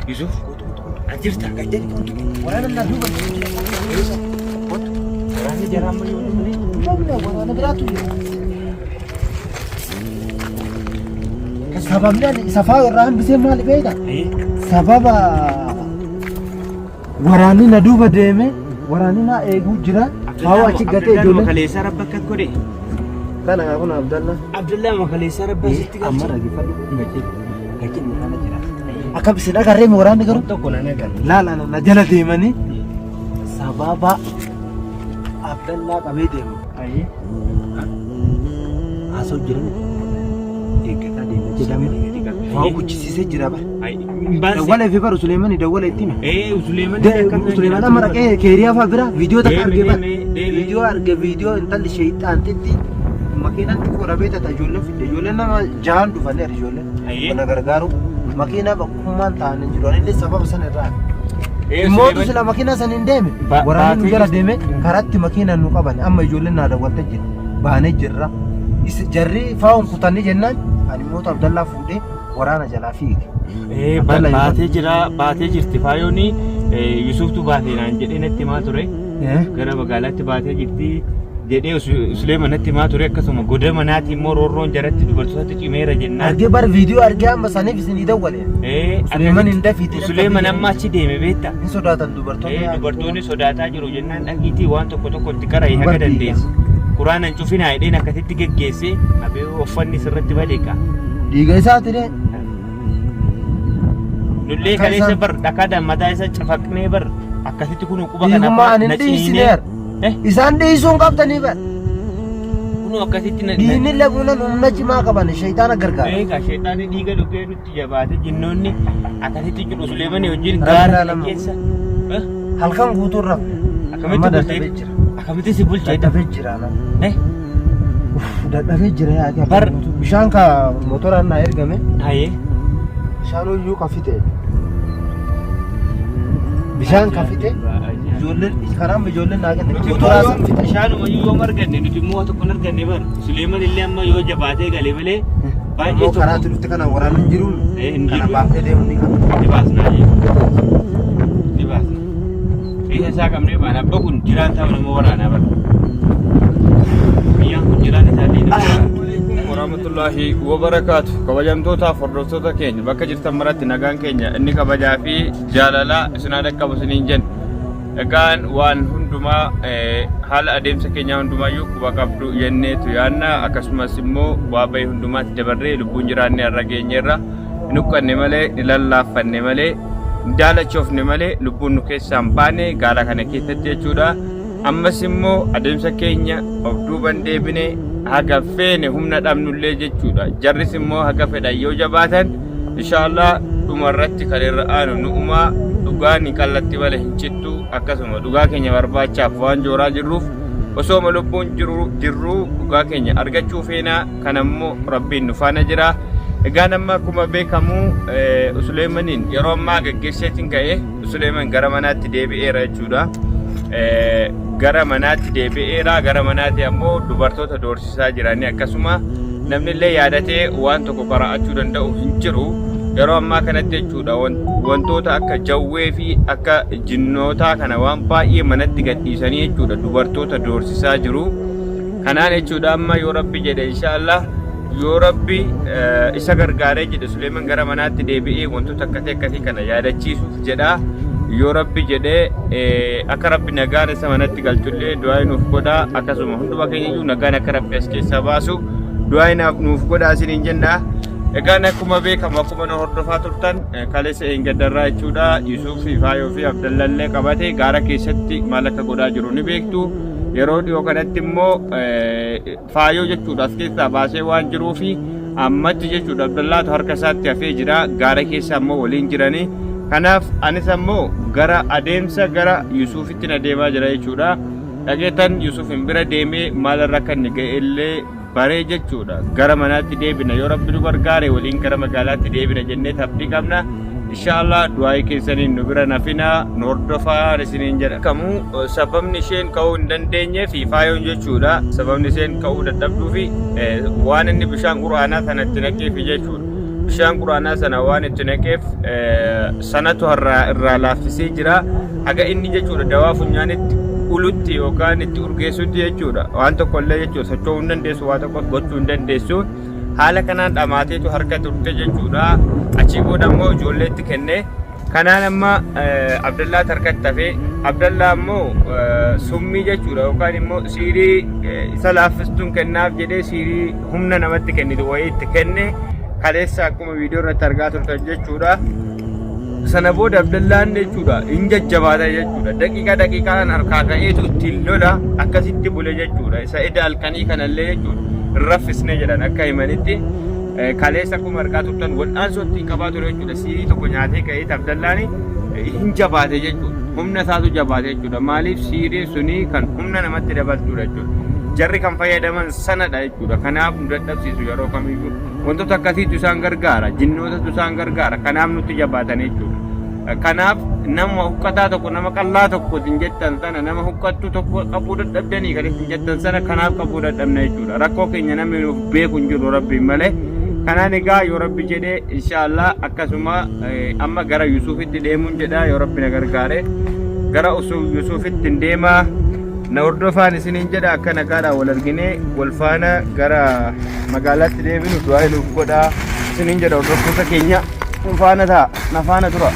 Yusuf. As jirta. Waraana naa duuba. Waraanni jaraa amma yoo dhufne. Waraana biraatu jira. Sababni ani isa faa irraa hambisee maali beekta? Sababa waraanni na duuba deeme waraanni na eeguu jira. Faawwa achi gatee Abdallaan ijoolleen. makaleessaa rabba akka godhe. Kana kun Abdalla. Abdallaan makaleessaa rabba asitti Amma galche. dhaggeeffadhu. Gachee waraana jira. Akkam isin agarree waraanni garuu? Tokko nan agarre. Laala na jala deemanii sababa Abdallaa qabee deema. Haasa'u jiran eeggataa deema jedhame. Waa kuchisiisee jira bara. Dawwala fi bara Suleemani dawwala itti hime. Suleeman amma dhaqee keeriyaa fa'aa bira viidiyoo takka argee bara. Viidiyoo arge viidiyoo intalli sheexaantitti makiinaan xiqqoo rabee tata ijoolleen fidde ijoolleen nama jahan dhufanii ijoolleen. Kana gargaaru makiinaa bakkummaan taa'anii jiru. Anillee sababa sana irraa. Mootu sila makiinaa san hin deeme. Waraanni nu jala deeme karatti makiinaan nu qaban amma ijoolleen naa dawwalte jira. Baanee jirra. Jarri faa'uun kutanii jennaan ani mootu Abdallaa fuudhee waraana jalaa fiige. Baatee jira baatee jirti faayoon Yusuftu baatee naan jedhee natti himaa ture. Gara magaalaatti baatee jirti. Jedhee Suleeman natti himaa ture akkasuma goda manaati immoo roorroon jaratti dubartootatti cimeera jennaan. Argee bar viidiyoo argee amma saniif isin dawwale. Suleeman hin dafiiti. Suleeman amma achi deeme beekta. Hin sodaatan dubartoonni. Dubartoonni sodaataa jiru jennaan dhaqiitii waan tokko tokko itti qara'e haga dandeessu. Quraana hin cufinaa jedheen akkasitti geggeessee abee uffanni sirratti bade kaa. Dhiiga isaati dee. Nullee Akka kaleessa isaan- bar dhakaadhaan mataa isa cafaqnee bar akkasitti kun quba kana Dhiigummaa ani na hin ciniinee. dhiisineer. Isaan dhiisuu hin qabdanii bar. Kunoo akkasitti na Dhiigni laguunan humna cimaa qaban shayxaana gargaara. Beeka sheexaanni dhiiga dhugee nutti jabaate jinnoonni akkasitti jedhu Suleemanii wajjin Rabbi gaara kana lama. keessa. Halkan guutuu rafne. Akkamitti Amma bultee? dadhabee jira. Akkamitti si bulchee? Dadhabee jira nama. Dadhabee jira yaa ati. Bishaan ka motoraan naa ergame. Hayee. Bishaan iyyuu ka fixe. Bishaan ka fixe. Ijoolleen karaan ijoolleen naa kenne. Nuti Motoraa san fixe. Bishaanuma iyyuu yoom arganne nuti immoo waa tokko hin arganne bar. Suleeman illee amma yoo jabaatee gale malee baay'ee Ammoo tokko karaatti dhufte kana waraanni hin jiru. Hin Kana jiru. baafnee deemuu ni qabna. Ni baasna. Ni baasna. Keessa isaa qabnee baana. Abba kun jiraan ta'u nama waraanaa bara. Biyyaan kun jiraan isaallee nama waraana. Warahmatullahi wabarakaatu. Kabajamtootaaf hordoftoota keenya bakka jirtan maratti nagaan keenya inni kabajaa fi jaalalaa isin haa dhaqqabu isiniin jenna. Egaan waan hundumaa haala adeemsa keenyaa hundumaayyuu quba qabdu jenneetu yaanna akkasumas immoo bu'aa bahii hundumaatti dabarree lubbuun jiraannee har'a geenyeerra. Hin huqqanne malee, hin lallaaffanne malee, hin daalachoofne malee lubbuun nu keessaa hin baane gaara kana keessatti jechuudha. Ammas immoo adeemsa keenya of duuban deebine haga feene humna dhabnullee jechuudha. Jarris immoo haga fedhan yoo jabaatan inshaallah dhuma irratti kan irra aanu nu'umaa dhugaan hin qallatti malee hin cittu akkasuma dhugaa keenya barbaachaaf waan jooraa jirruuf osooma lubbuun jiru jirruu dhugaa keenya argachuu feenaa Kan ammoo Rabbiin nu faana jira. Egaan amma akkuma beekamu Usuleemaniin yeroo ammaa geggeesseetiin ka'e Usuleeman gara manaatti deebi'eera jechuudha. Gara manaatti deebi'eera. Gara manaatti ammoo dubartoota doorsisaa jiranii akkasuma namni illee yaadatee waan tokko qara'achuu danda'u hin jiru. Yeroo ammaa kanatti jechuudha wantoota akka jawwee fi akka jinnootaa kana waan baay'ee manatti gadhiisanii jechuudha dubartoota doorsisaa jiru. Kanaan jechuudha amma yoo Rabbi jedhe inshaallah yoo Rabbi isa gargaaree jedhe Suleeman gara manaatti deebi'ee wantoota akkasii akkasii kana yaadachiisuuf jedha. Yoo Rabbi jedhe akka Rabbi nagaan isa manatti galchullee du'aa nuuf godha akkasuma hunduma keenya iyyuu nagaan akka Rabbi as keessaa baasu du'aa nuuf godha isiniin jenna. Egaan akkuma beekamu akkuma nu hordofaa turtan kaleessa eengaddarraa jechuudha Yusuuf fi Faayoo fi Abdallallee qabate gaara keessatti maal akka godhaa jiru ni beektu. Yeroo dhiyoo kanatti immoo faayoo jechuudha as keessaa baasee waan jiruufi ammatti jechuudha Abdallaatu harka isaatti hafee jira gaara keessa ammoo waliin jiranii. Kanaaf anis ammoo gara adeemsa gara Yusuufitti na deemaa jira jechuudha. Dhageetan Yusuuf hin bira deemee maalirra akka inni ga'e illee baree jechuudha. Gara manaatti deebina yoo rabbi nu gargaare waliin gara magaalaatti deebina jennee abdii qabna. Inshaallah du'aa'ii keessaniin nu bira nafina nu hordofaa isiniin jedha. Kamuu sababni isheen ka'uu hin dandeenyee fi faayoon jechuudha. Sababni isheen ka'uu dadhabduu fi waan inni bishaan qur'aanaa sana itti naqeefi jechuudha. Bishaan quraanaa sana waan itti naqeef sanatu har'aa irraa laaffisee jira. Haga inni jechuudha dawaa funyaanitti ulutti yookaan itti urgeessutti jechuudha. Waan tokko illee jechuudha socho'uu hin dandeessu, waa tokko gochuu hin dandeessu. Haala kanaan dhamaateetu harka turte jechuudha. Achii booda immoo ijoolleetti kenne. Kanaan amma Abdallaa harkatti hafe. Abdallaa immoo summii jechuudha yookaan immoo siirii isa laaffistuun kennaaf jedhee siirii humna namatti kennitu wayii itti kenne kaleessa akkuma viidiyoo irratti argaa turtan jechuudha. Sana booda Abdallaan jechuudha hin jajjabaata jechuudha. Daqiiqaa daqiiqaan harkaa ka'eetu ittiin lola akkasitti bule jechuudha. Isa eda halkanii kanallee jechuudha. Hin raffisne jedhan akka himanitti. Kaleessa akkuma argaa turtan wal'aansoo ittiin qabaa ture jechuudha. Siirii tokko nyaatee ka'eeti Abdallaan hin jabaate jechuudha. Humna isaatu jabaate jechuudha. Maaliif siiriin suni kan humna namatti dabaltuudha jechuudha. Jarri kan fayyadaman sanadha jechuudha. Kanaaf nu dadhabsiisu yeroo kamiyyuu. Wantoota akkasiitu isaan gargaara. Jinnootatu isaan gargaara. Kanaaf nutti jabaatan jechuudha. Kanaaf nama huqqataa tokko nama qallaa tokko isin jettan sana nama huqqattuu tokko qabuu dadhabdanii kan isin jettan sana kanaaf qabuu dadhabna jechuudha. Rakkoo keenya namni nuuf beeku hin jiru rabbiin malee. Kanaan egaa yoo rabbi jedhee inshaallah akkasuma amma gara Yusuufitti deemuun jedha yoo rabbi na gargaare gara Yusuufitti hin deemaa. Na hordofaan isiniin jedha akka nagaadhaan wal arginee wal faana gara magaalaatti deebinu du'aa nuuf godhaa isiniin jedha hordoftoota keenya nu faana ta'a na faana tura.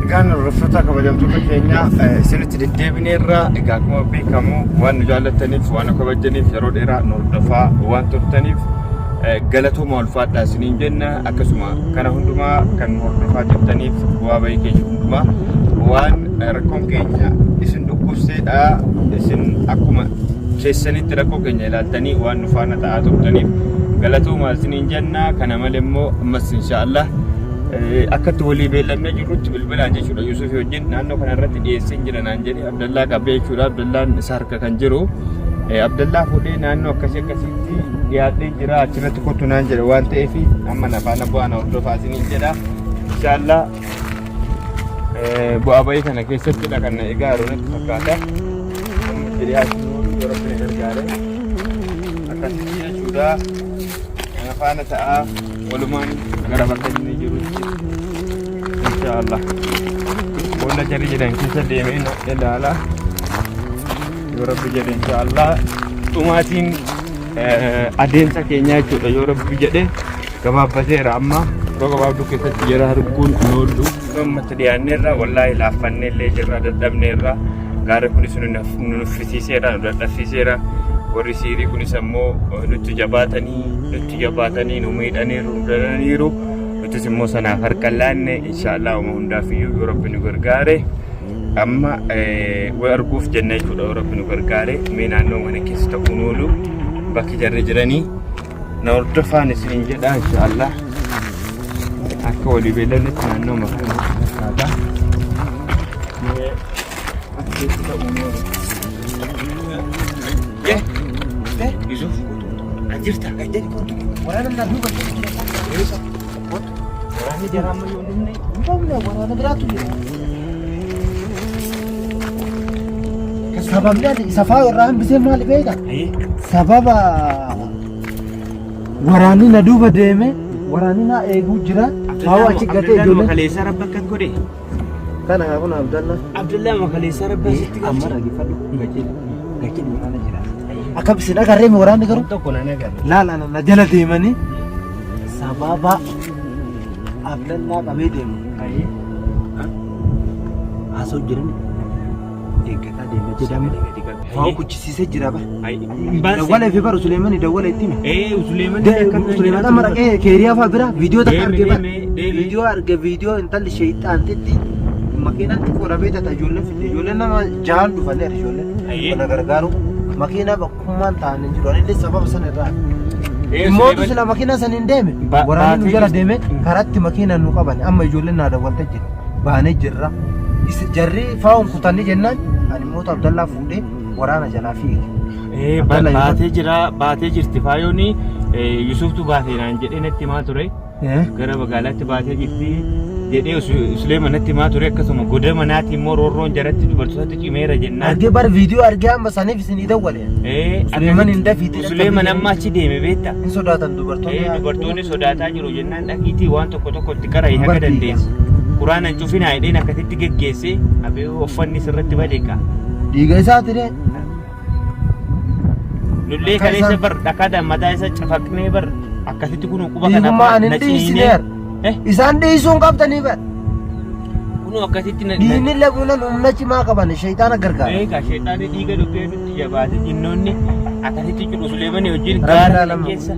Egaan hordoftoota kabajamtoota keenya isinitti deddeebineerra egaa akkuma beekamu waan nu jaallattaniif waan nu kabajjaniif yeroo dheeraa nu hordofaa waan turtaniif galatooma ulfaadhaa isiniin jenna akkasuma kana hundumaa kan nu hordofaa jirtaniif bu'aa bahii keenya hundumaa waan rakkoon keenya isin dhukkubseedha isin akkuma keessanitti rakkoo keenya ilaaltanii waan nu faana ta'aa turtaniif galatoomaa isiniin jenna kana malee immoo ammas inshaallah akkatti walii beellamnee jirrutti bilbilaan jechuudha Yuusufii wajjin naannoo kana irratti dhiyeesseen jira naan jedhe Abdallaa qabee jechuudha Abdallaan isa harka kan jiru Abdallaa fuudhee naannoo akkasii akkasiitti dhiyaadhee jira achirratti kottu naan jedhe waan ta'eef amma na faana bu'aa na hordofaa isiniin jedha inshaallah bu'aa bahii kana keessattidha kan na egaa yeroo natti fakkaata. Amma itti dhiyaachuu oolu yoo rabbi na gargaare akkasitti jechuudha. Kana faana ta'aa walumaan gara bakka inni jirutti inshaallah. Boolla jarri jedhan keessa deemee na ilaala. Yoo rabbi jedhe inshaallah dhumaatiin adeemsa keenyaa jechuudha yoo rabbi jedhe. Gabaabbateera amma yeroo gabaabduu keessatti jara arguun hin oollu. Ammatti dhiyaanneerra wallaahi laaffanneellee jirra dadhabneerra gaarri kunis nu nuffisiiseera nu dadhabsiiseera warri siirii kunis ammoo nutti jabaatanii nutti jabaatanii nu miidhaniiru nu daraniiru nutis immoo sanaaf harka hin laanne inshaallah uma hundaafiyyuu yoo rabbi nu gargaare amma wal arguuf jenna jechuudha yoo rabbi nu gargaare mee naannoo mana keessa ta'uun oolu bakki jarri jiranii. Na hordofaan isiniin jedha inshaallah. Akka walii beellannetti naannoo makana fakkaata. Mee as keessa ta'uu ni oolu. Yee! Yusuf, as jirta? Waraana naa duuba jira. Waraanni jaraa amma yoo dhumne. Hin waraana biraatu jira. Sababni ati isa faa irraa hambisee maali beekta? Sababa waraanni na duuba deeme waraanni na eeguu jira. Faawwa achi gatee Abdallaan ijoolleen. makaleessaa rabba akkas godhe. Kana haa kun Abdalla. Abdallaan makaleessaa rabba asitti Amma galche. dhaggeeffadhu gachee gachee waraana jira. Akka isin agarree waraanni garuu Tokko nan agarre. laala na jala deemanii sababa Abdallaa qabee deemu. Haasa'u jiran eeggataa deema jedhame. Fa'aa kuchisiisee jira bara. Dawwala fi bara Suleemani dawwala itti hime. Suleeman amma dhaqee keeriyaa fa'aa bira viidiyoo takka argee bara. Viidiyoo arge viidiyoo intalli sheexaantitti makiinaan xiqqoo dhabee tata ijoolleen fidde ijoolleen nama jahan dhufanii ijoolleen kana gargaaru makiinaa bakkummaan ta'an hin jiru anillee sababa sana irraa. Mootu sila makiinaa san hin deeme waraanni nu jala deeme karatti makiinaa nu qaban amma ijoolleen naa dawwalte jira baanee jirra. Jarri faa'uun kutanni jennaan ani mootu Abdallaa fuudhee waraana jalaa fiige. Baatee jira baatee jirti faayooni Yusuftu baatee naan jedhee natti himaa ture. Gara magaalaatti baatee jirti Jedhee Suleeman natti himaa ture akkasuma goda manaati immoo roorroon jaratti dubartootatti cimeera jennaan. Argee bar viidiyoo argee amma saniif isinii dawwale. Suleeman hin dafiitii dhaqqabii Suleeman jedhee. amma achi deeme beekta. Hin sodaatan dubartoonni. Dubartoonni sodaataa jiru jennaan dhaqiitii waan tokko tokko itti qara'i haga Dubartii. dandeessu. Quraana hin cufinaa jedheen akkasitti geggeessee abee uffanni sirratti bade kaa. Dhiiga isaati ree. Nullee Akka kaleessa isaan- bar dhakaadhaan mataa isa cafaqnee bar akkasitti kun quba kana Dhiigummaa ani na hin ciniinee. dhiisineer. Isaan dhiisuu hin qabdanii bar. Kunoo akkasitti na Dhiigni laguunan humna cimaa qaban shayxaana gargaara. Eegaa sheexaanni dhiiga dhugee nutti jabaate jinnoonni akkasitti cudu Suleemanii wajjin Rabbi gaara kana lama. keessa.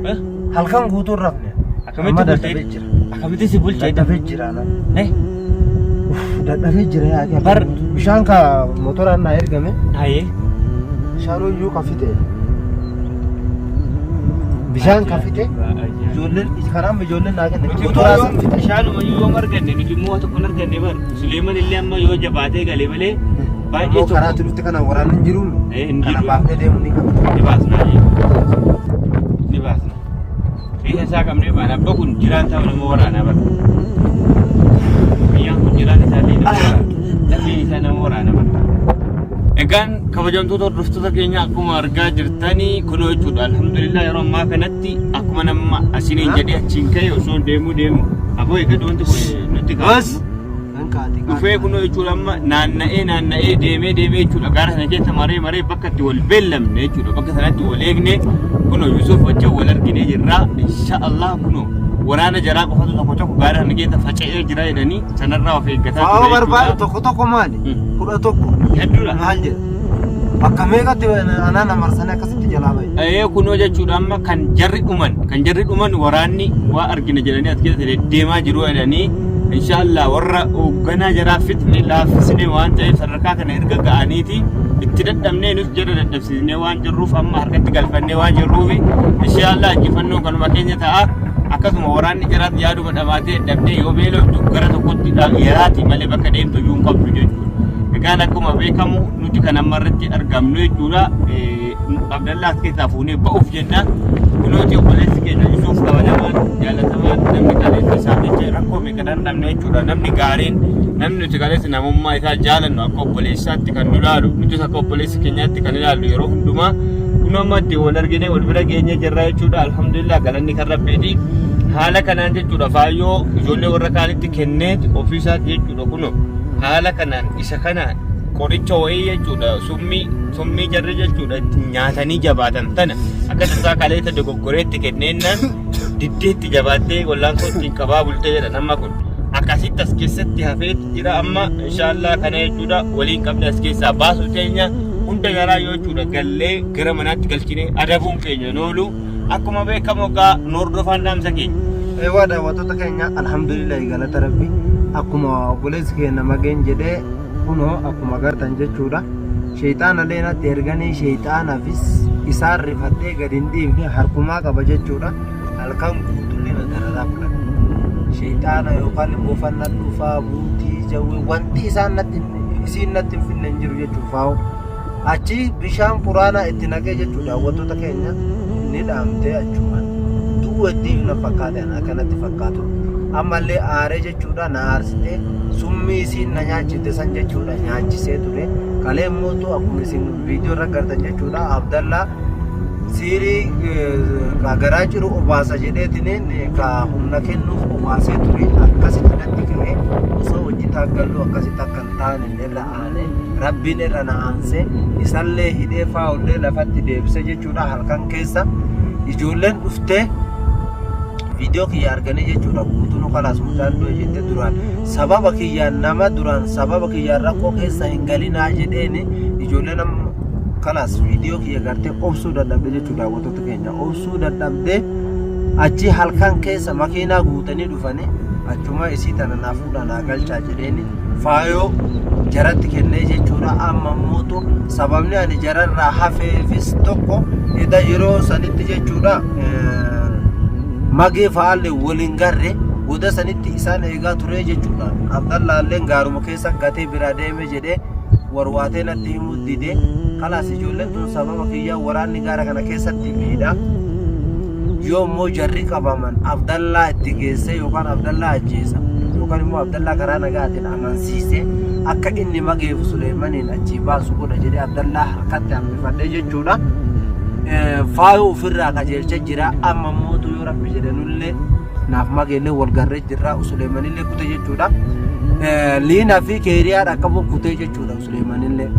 Eh? Halkan guutuu hin rafne. Akkamitti Amma bultee? dadhabee jira. Akkamitti si bulchee? Dadhabee jira ana. Eh? Uff, Dadhabee jira yaa akhi. Bar- Bishaan ka motoraan naa ergame. Hayee. Bishaan iyyuu ka fite. Bishaan ka fite. Ijoolleen kanaan ijoolleen naa kenne. Nuti Motoraa immoo san fite. bishaanuma iyyuu yoom arganne nuti immoo waa tokko hin arganne bar. Suleeman illee amma yoo jabaatee gale malee baay'ee Ammoo tokko. karaa turutti kana waraanni hin jiru. Hin Kana jiru. baafnee deemu ni qabna. Ni baasna. Ni baasna. Reessa isaa qabnee baana. Abba kun jiraan ta'u nama waraanaa bara. Biyyaan kun jiraan isaallee nama waraana. Lafeen isaa nama waraana bara. Egaan kabajamtoota hordoftoota keenya akkuma argaa jirtanii kunoo jechuudha. Alhamdulillah yeroo ammaa kanatti akkuma nama asiniin jedhee achiin ka'e osoo deemuu deemu aboo eeggatu wanti kun nutti Bas. kaa'u. Dhufee kunoo jechuudha amma naanna'ee naanna'ee deemee deemee jechuudha gaara sana keessa maree maree bakka itti wal beellamne jechuudha bakka sanatti wal eegne kunoo Yusuf wajjin wal arginee jirra insha Allah kunoo waraana jaraa qofatu tokko tokko gaara sana keessa faca'ee jira jedhanii sanarraa of eeggataa Fa'aa ture barbaadu jechuudha. tokko tokko maali? 11. Hedduudha. Maal jedha? Bakka meeqatti anaan amarsanii akkasitti jalaa bahe? Ee kunoo jechuudha amma kan jarri dhuman kan jarri dhuman waraanni waa argina jedhanii as keessa deddeemaa jiru jedhanii inshaallah warra hoogganaa jaraa fixne laaffisne waan ta'eef sadarkaa kana erga ga'aniiti itti dadhabnee nus jara dadhabsiisnee waan jirruuf amma harkatti galfannee waan jirruuf inshaallah injifannoon kanuma keenya ta'a akkasuma waraanni jaraas yaaduma dhamaatee dadhabnee yoo beeloftu gara tokkotti yaraati malee bakka deemtu iyyuu hin qabdu jechuudha. Egaan akkuma beekamu nuti kan amma irratti argamnu jechuudha. Abdallaa as keessaa fuunee ba'uuf jenna. Kunooti obboleessi keenya Yusuuf kabajamaan jaalatamaan namni kaleessa isaaf jecha rakkoo meeqa dhandhamne jechuudha. Namni gaariin namni nuti kaleessa namummaa isaa jaalannu akka obboleessaatti kan nu ilaalu nutis akka obboleessa keenyaatti kan ilaallu yeroo hundumaa kun amma itti wal argine wal bira geenye jirra jechuudha. Alhamdulillah galanni kan rabbiiti. Haala kanaan jechuudha faayyoo ijoollee warra kaanitti kenneet ofiisaatti jechuudha kunoo haala kanaan isa kana qoricha wayii jechuudha summii summii jarri jechuudha itti nyaatanii jabaatan tana akka tasaa kaleessa dogoggoreetti kenneennaan diddeetti jabaattee wallaansoo ittiin qabaa bultee jedhan amma kun akkasitti as keessatti hafee jira amma inshaallah kana jechuudha waliin qabne as keessaa baasuu keenya hunda garaa yoo jechuudha gallee gara manaatti galchine adabuun keenya noolu akkuma beekamu egaa nu hordofaan dhaamsa keenya. Eewwaa daawwattoota keenya alhamdulillah galata rabbi akkuma obboleessi keenya mageen jedhee kunoo akkuma agartan jechuudha. Sheexaana illee natti erganii sheexaanaafis isaan rifadhee gadi hin dhiifne harkumaa qaba jechuudha. Halkan guutuullee na dararaa bulan. Sheexaana yookaan bofa na dhufaa buutii jawwee wanti isaan natti isiin natti hin finne hin jiru jechuudha faa'u. Achi bishaan quraanaa itti naqee jechuudha daawwattoota keenya ni dhaamtee achumaan du'u heddiif na fakkaate ana akkanatti fakkaatu ammallee aaree jechuudha na aarsitee summii isiin na nyaachifte san jechuudha nyaachisee ture kalee mootu akkuma isin viidiyoo irra gartan jechuudha Abdallaa siirii ka garaa ciru obaasa jedheetiniin ka humna kennuuf obaasee ture akkasitti natti ka'e osoo hojii taaggallu akkasitti akka hin taane irra aane rabbiin irra na aanse isallee hidhee faa'ullee lafatti deebise jechuudha halkan keessa ijoolleen dhuftee viidiyoo kiyya arganii jechuudha guutuun kalaas mucaan du'e jette duraan sababa kiyyaan nama duraan sababa kiyyaan rakkoo keessa hin galinaa jedheeni ijoolleen amma kalaas viidiyoo kiyya gartee obsuu dadhabde jechuudha daawwattoota keenya obsuu dadhabde achi halkan keessa makiinaa guutanii dhufanii achuma isii tana naa fuudha naa galchaa jedheeni faayoo jaratti kennee jechuudha amma mootu sababni ani jararraa hafeefis tokko eda yeroo sanitti jechuudha magee fa'aallee waliin garre goda sanitti isaan eegaa ture jechuudha abdallaalleen gaaruma keessa gatee biraa deeme jedhee warwaatee natti himuu dide kalaas ijoolleen tun sababa kiyyaa waraanni gaara kana keessatti miidha yoo immoo jarri qabaman abdallaa itti geessee yookaan abdallaa ajjeesa. yookaan immoo Abdallaa karaa nagaatiin amansiisee akka inni mageef Suleemaniin achii baasu godha jedhee Abdallaa harkatti hambifadhe jechuudha. Faayoo ofirraa qajeelcha jira amma mootu yoo rabbi jedhanullee naaf mageellee wal garree jirra Suleemanillee kute jechuudha. Liinaa fi keeriyaa dhaqqabu kutee jechuudha Suleemanillee.